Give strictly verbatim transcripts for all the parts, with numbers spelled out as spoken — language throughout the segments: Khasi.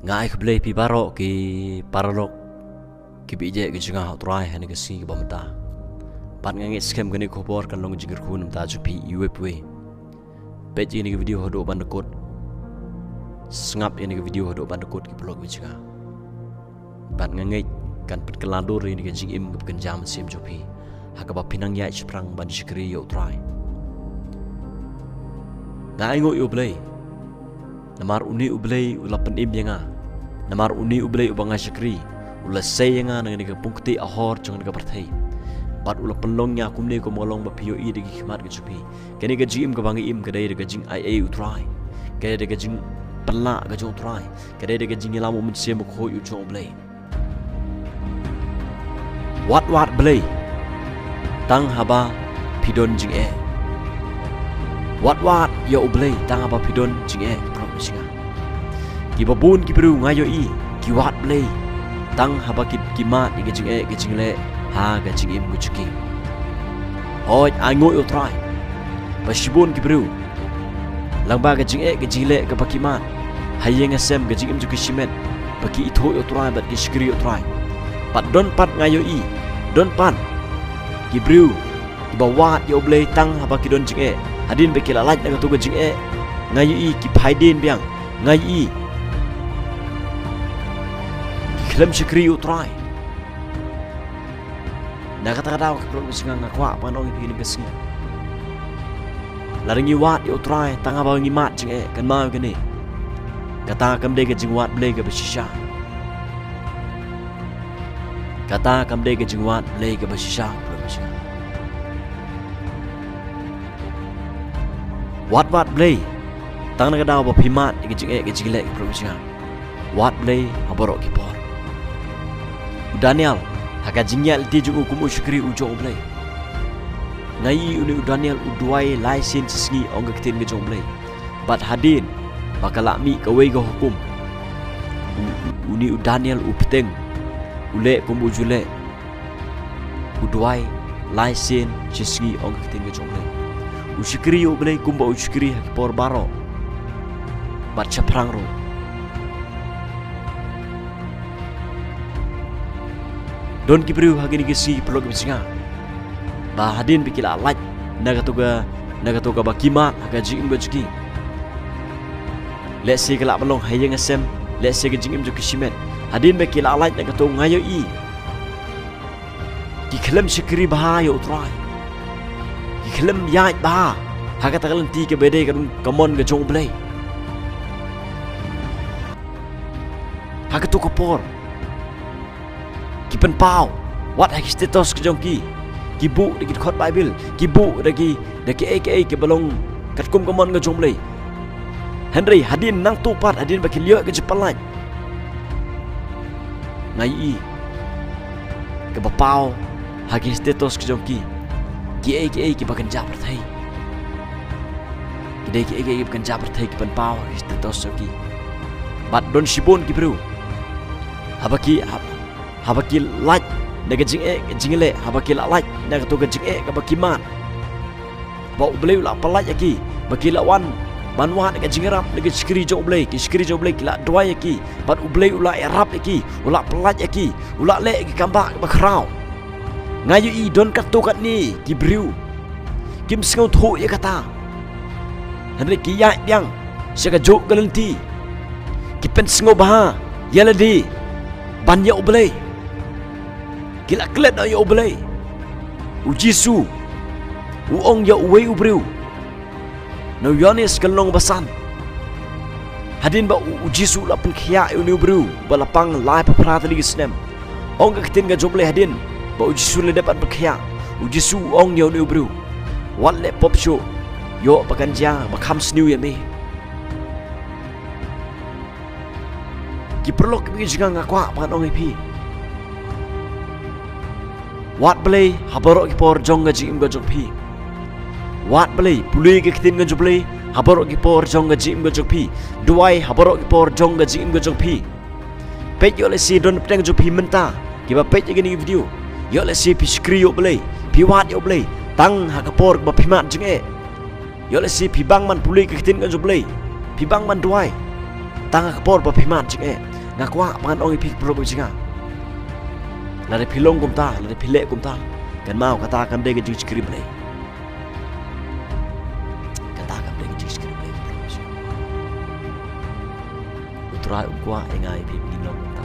Nga ai khublei phi baroh ki paralok kiba ïeit ka jong nga ha U Trai ha kane ka sngi kaba mynta. Bad nga ngeit skhem kane ka khubor kan long ka jingkyrkhu na ka bynta jong phi iwei pa iwei. Peit ïa kane ka video haduh ban da kut. Sngap ïa kane ka video haduh ban da kut ki paralok kiba jong nga. Bad nga ngeit kan pynkylla dur ïa kane ka jingim kaba kynja mynsiem jong phi, ha kaba phi nang ïaid shaphrang ban shakri ïa U Trai. Nga ainguh ïa U Blei. Namar une U Blei u la pynim ïa nga. Namar une U Blei uba nga shakri, u la sei ïa nga na kane ka pung ktieh ahor jong kane ka pyrthei. Bad u la pynlong ïa nga kumne kum nga long ba phi ïohi da ki khmat ka jong phi. Kane ka jingim kaba nga im ka dei da ka jingaiei U Trai. Ka dei da ka jingpynlah ka jong U Trai. Ka dei da ka jingïalam u Mynsiem Bakhuid u jong U Blei. Wad wad Blei tang haba phi don jingeh. Wad wad ïa U Blei tang haba phi don jingeh, ki paralok kiba jong nga. Kiba bun ki briew nga ïohi ki wad Blei tang haba ki, ki mad ïa ka jingeh ka jingleh ha ka jingim ka jong ki. Hooid, ainguh ïa U Trai ba shibun ki briew, lyngba ka jingeh ka jingleh kaba ki mad, ha ïing ha sem, ka jingim jong ki shimet, ba ki ithuh ïa U Trai bad ki shakri ïa U Trai. Bad don pat nga ïohi, don pat ki briew kiba wad ïa U Blei tang haba ki don jingeh. Hadien ba ki la lait na kato ka jingeh, nga ïohi ki phai dien biang. Nga ïohi ki khlem shakri ïa U Trai. Na kata ka daw, ki paralok kiba jong nga, nga kwah ban ong ïa phi ha kane ka sngi, lada ngi wad ïa U Trai tang haba ngi mad jingeh, kynmaw ïa kane, kata kam dei ka jingwad Blei kaba shisha. Kata kam dei ka jingwad Blei kaba shisha, ki paralok kiba jong nga. Wad wad Blei tang na ka daw ba phi mad ïa ka jingeh ka jingleh, ki paralok kiba jong nga. Wad Blei ha baroh ki por. U Daniel, ha ka jingïaid lynti jong u kum u shakri u jong U Blei, nga ïohi une u Daniel u duwai lai sien shi sngi ong ka ktien ka jong U Blei. Bad hadien ba ka la mih kawei ka hukum, u, u, une u Daniel u bteng, u leh kum u ju leh. U duwai lai sien shi sngi ong ka ktien ka jong U Blei. U shakri ïa U Blei kumba u shakri ha ki por baroh bad shaphrang ruh. Don ki briew ha kine ki sngi, ki paralok kiba jong nga, ba hadien ba ki la lait na kato ka, na kato kaba ki mad ha ka jingim ka jong ki, lehse ka lah ban long ha ïing ha sem, lehse ka jingim jong ki shimet, hadien ba ki la lait na kato, nga ïohi ki khlem shakri bha ïa U Trai. Ki khlem ïaid bha ha kata ka lynti kaba dei ka, ka mon ka jong U Blei. Ha kato ka por ki pynpaw wat ha ki status ka jong ki, ki buh da ki dkhot Baibl, ki buh da ki, da kiei kiei kiba long katkum ka mon ka jong U Blei. Hynrei hadien nangto pat, hadien ba ki la ïoh ka jingpynlait, nga ïohi kaba paw ha ki status ka jong ki, kiei kiei kiba kynja pyrthei. Ki dei kiei kiei kiba kynja pyrthei ki pynpaw ha ki status jong ki. Bad don shibun ki briew, haba ki, hab-, haba ki lait na ka jingeh ka jingleh, haba ki la lait na kato ka jingeh kaba ki mad, ba U Blei u la pyllait ïa ki, ba ki la wan ban wad ka jingïarap na ka shakri jong U Blei, ka shakri jong U Blei, ki la duwai ïa ki, bad U Blei u la ïarap ïa ki, u la pyllait ïa ki, u la leh ïa ki kam bah kaba khraw. Nga ïohi don katto katne ki briew kim sngewthuh ïa kata, hynrei ki ïaid biang sha kajuh ka lynti, ki pynsngewbha ïa lade ban ïa U Blei. Ki la klet noh ïa U Blei. U Jisu u ong ïa uwei u briew, na u Ïoannis ka lynnong ba san, hadien ba u, u Jisu u la pynkhiah ïa une u briew ba la pang laiphew phra tylli ki snem. Ong ka ktien ka jong U Blei, hadien ba u Jisu u la dep ban pynkhiah, u Jisu u ong ïa une u briew, wat leh pop shuh, ïoh ba kan jia ba kham sniew ïa me. Ki paralok kiba jong nga, nga kwah ban ong ïa phi, wad Blei ha baroh ki por jong ka jingim ka jong phi. Wad Blei, pule ka ktien ka jong U Blei ha baroh ki por jong ka jingim ka jong phi. Duwai ha baroh ki por jong ka jingim ka jong phi. Peit, ïoh lehse don pdeng jong phi mynta kiba peit ïa kane ka video, ïoh lehse phi shakri ïa U Blei, phi wad ïa U Blei tang ha ka por ba phi mad jingeh. Ïoh lehse phi bang ban pule ka ktien ka jong U Blei, phi bang ban duwai tang ha ka por ba phi mad jingeh. Nga kwah ba ngan ong ïa phi ki paralok ki jingïaid. Lada phi long kumta, lada phi leh kumta, kan mut kata kam dei ka jingshakri Blei. Kata kam dei ka jingshakri Blei. U Trai um kwah ïa nga ïa phi ba ngin long kumta.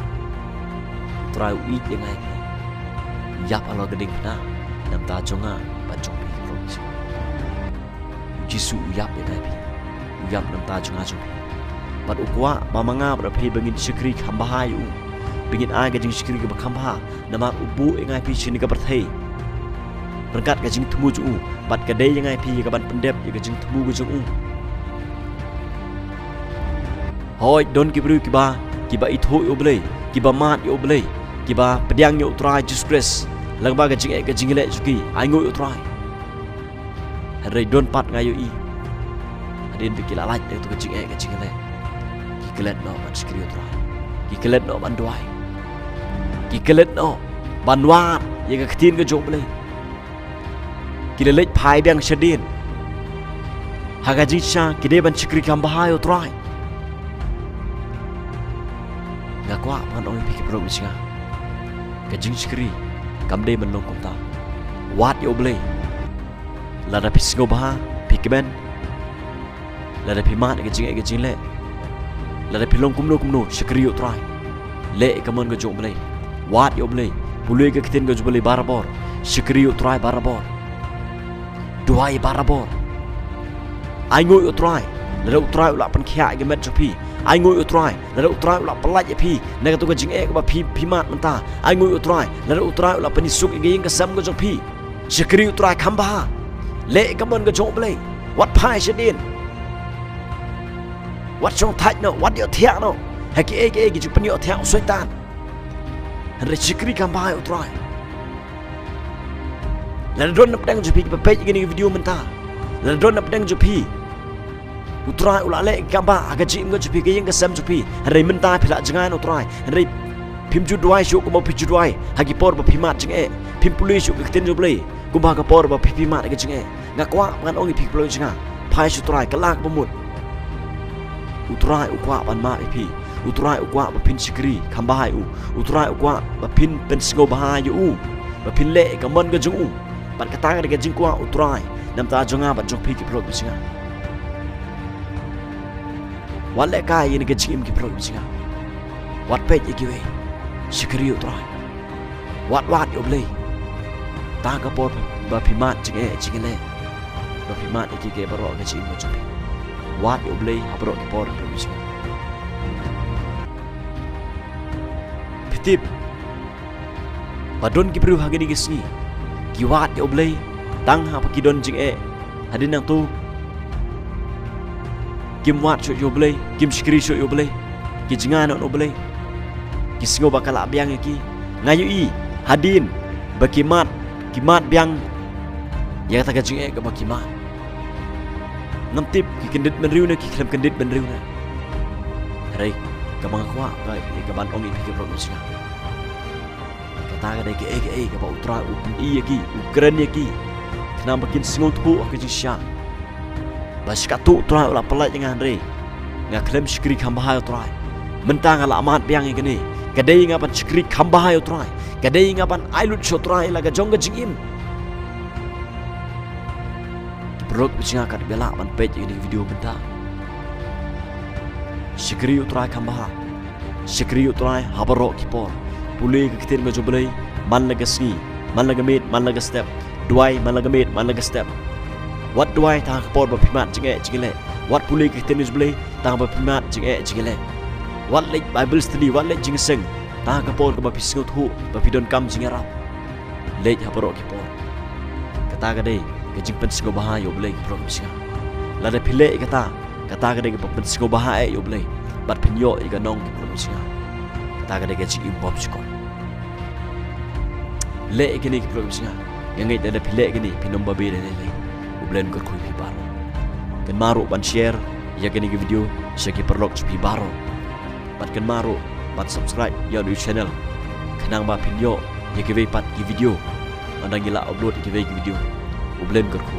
U Trai u ïeit ïa nga ïa phi. U ïap halor ka diengphna namar jong nga bad jong phi ki paralok ki jingïaid. U Jisu u ïap ïa nga ïa phi. U ïap namar jong nga jong phi. Bad u kwah ba ma nga bad phi ba ngin shakri kham bha ïa u. Ba ngin ai ka jingshakri kaba kham bha. Namar u buh ïa nga ïa phi sha kane ka pyrthei ryngkat ka jingthmu jong u, bad ka dei ïa nga ïa phi ïa kaban pyndep ïa ka jingthmu ka jong u. Hooid, don ki briew kiba, kiba ithuh ïa U Blei, kiba mad ïa U Blei, kiba pdiang ïa U Trai Jisu Khrist lyngba ka jingeh ka jingïaleh jong ki, ainguh ïa U Trai. Hynrei don pat, nga ïohi, hadien ba ki la lait ïa kato ka jingeh ka jingïaleh, ki klet noh ban shakri ïa U Trai. Ki klet noh ban duwai. Ki klet noh ban wad ïa ka ktien ka jong U Blei. Ki la leit phai biang shadien ha ka jingshisha, ki dei ban shakri kham bha ïa U Trai. Nga kwah ban ong ïa phi ki paralok ki jingïaid, ka jingshakri kam dei ban long kumta. Wad ïa U Blei. Lada phi sngewbha, phi kmen, lada phi mad ïa ka jingeh ka jingleh, lada phi long kumno kumno, shakri ïa U Trai. Leh ïa ka mon ka jong U Blei. Wad ïa U Blei. Pule ïa ka ktien ka jong U Blei barabor. Shakri ïa U Trai barabor. Duwai barabor. Ainguh ïa U Trai lada U Trai u la pynkhiah ïa ka met jong phi. Ainguh ïa U Trai lada U Trai u la pyllait ïa phi na kato ka jingeh kaba phi, phi mad mynta. Ainguh ïa U Trai lada U Trai u la pynïasuk ïa ka ïing ka sem ka jong phi. Shakri ïa U Trai kham bha. Leh ïa ka mon ka jong U Blei. Wat phai shadien. Wat shong thait noh, wat ïohthiah noh ha kiei kiei ki jingpynïohthiah u Soitan. Hynrei shakri kham bha ïa U Trai. Lada don na pdeng jong phi kiba peit ïa kane ka video mynta, lada don na pdeng jong phi, U Trai u la leh ïa ka kam bha ha ka jingim ka jong phi, ka ïing ka sem jong phi. Hynrei mynta phi la jngai na U Trai. Hynrei phim ju duwai shuh kumba phi ju duwai ha ki por ba phi mad jingeh. Phim pule shuh ka ktien jong U Blei kumba ha ka por ba phi, phi mad ka jingeh. Nga kwah ban ong ïa phi ki paralok ki jingïaid, phai sha U Trai, kylla kaba mut. U Trai u kwah ban map ïa phi. U Trai u kwah ba phin shakri kham bha ïa u. U Trai u kwah ba phin pynsngewbha ïa u, ba phin leh ïa ka mon ka jong u. Bad kata ka dei ka jingkwah U Trai namar jong nga bad jong phi ki paralok ki jingïaid. Wat lehkai ïa kane ka jingim ki paralok ki jingïaid. Wat peit ïa kiwei. Shakri ïa U Trai. Wat wad ïa U Blei. Tang ha ka por ba phi mad jingeh jingïaleh, ba phi mad ïa kiei kiei baroh ka jingim ka jong phi. Wad ïa U Blei ha baroh ki por, ki paralok ki jingïaid. Phi tip ba don ki briew ha kine ki sngi ki wad ïa U Blei tang haba ki don jingeh. Hadien nangta kim wad shuh ïa U Blei, kim shakri shuh ïa U Blei, ki jngai noh na U Blei. Ki sngew ba ka la biang ïa ki. Nga ïohi hadien ba ki mad, ki mad biang ïa kata ka jingeh kaba ki mad. Ngam tip ki kyndit bynriew ne ki khlem kyndit bynriew ne. Hynrei kaba nga kwah ka, ïa kaban ong ïa phi ki paralok ki jingïaid, kata ka dei kaei kaei kaba U Trai u pyni ïa ki, u kren ïa ki, khnang ba kin sngewthuh ha ka jingshisha ba shikatto U Trai u la pyllait ïa nga, hynrei nga khlem shakri kham bha ïa U Trai. Mynta nga la mad biang ïa kane. Ka dei ïa nga ban shakri kham bha ïa U Trai. Ka dei ïa nga ban ai lut sha U Trai la ka jong ka jingim. Ki paralok ki jingïaid, katba lah ban peit ïa kane ka video mynta, shakri ïa U Trai kham bha. Shakri ïa U Trai ha baroh ki por. Pule ïa ka ktien ka jong U Blei man la ka sngi, man la ka miet, man la ka step. Duwai man la ka miet, man la ka step. Wat duwai tang ha ka por ba phi mad jingeh jingïaleh. Wat pule ïa ka ktien ka jong U Blei tang ba phi mad jingeh jingïaleh. Wat leit Bible study, wat leit jingïaseng tang ha ka por kaba phi sngewthuh ba phi donkam jingïarap. Leit ha baroh ki por. Kata ka dei ka jingpynsngewbha ïa U Blei, ki paralok ki jingïaid. Lada phi leh ïa kata, kata ka dei kaba pynsngewbha ïa U Blei bad phin ïoh ïa ka nong, ki paralok ki jingïaid. Kata ka dei ka jingim bymjukut. Leh ïa kane, ki paralok ki jingïaid. Nga ngeit lada phi leh ïa kane phin ym babe da lei lei. U Blei un kyrkhu ïa phi baroh. Kynmaw ruh ban share ïa kane ka video sha ki paralok jong phi baroh. Bad kynmaw ruh ban subscribe ïa u channel khnang ba phin ïoh ïa kiwei pat ki video ynda ngi la upload ïa kiwei ki video. U Blei un kyrkhu.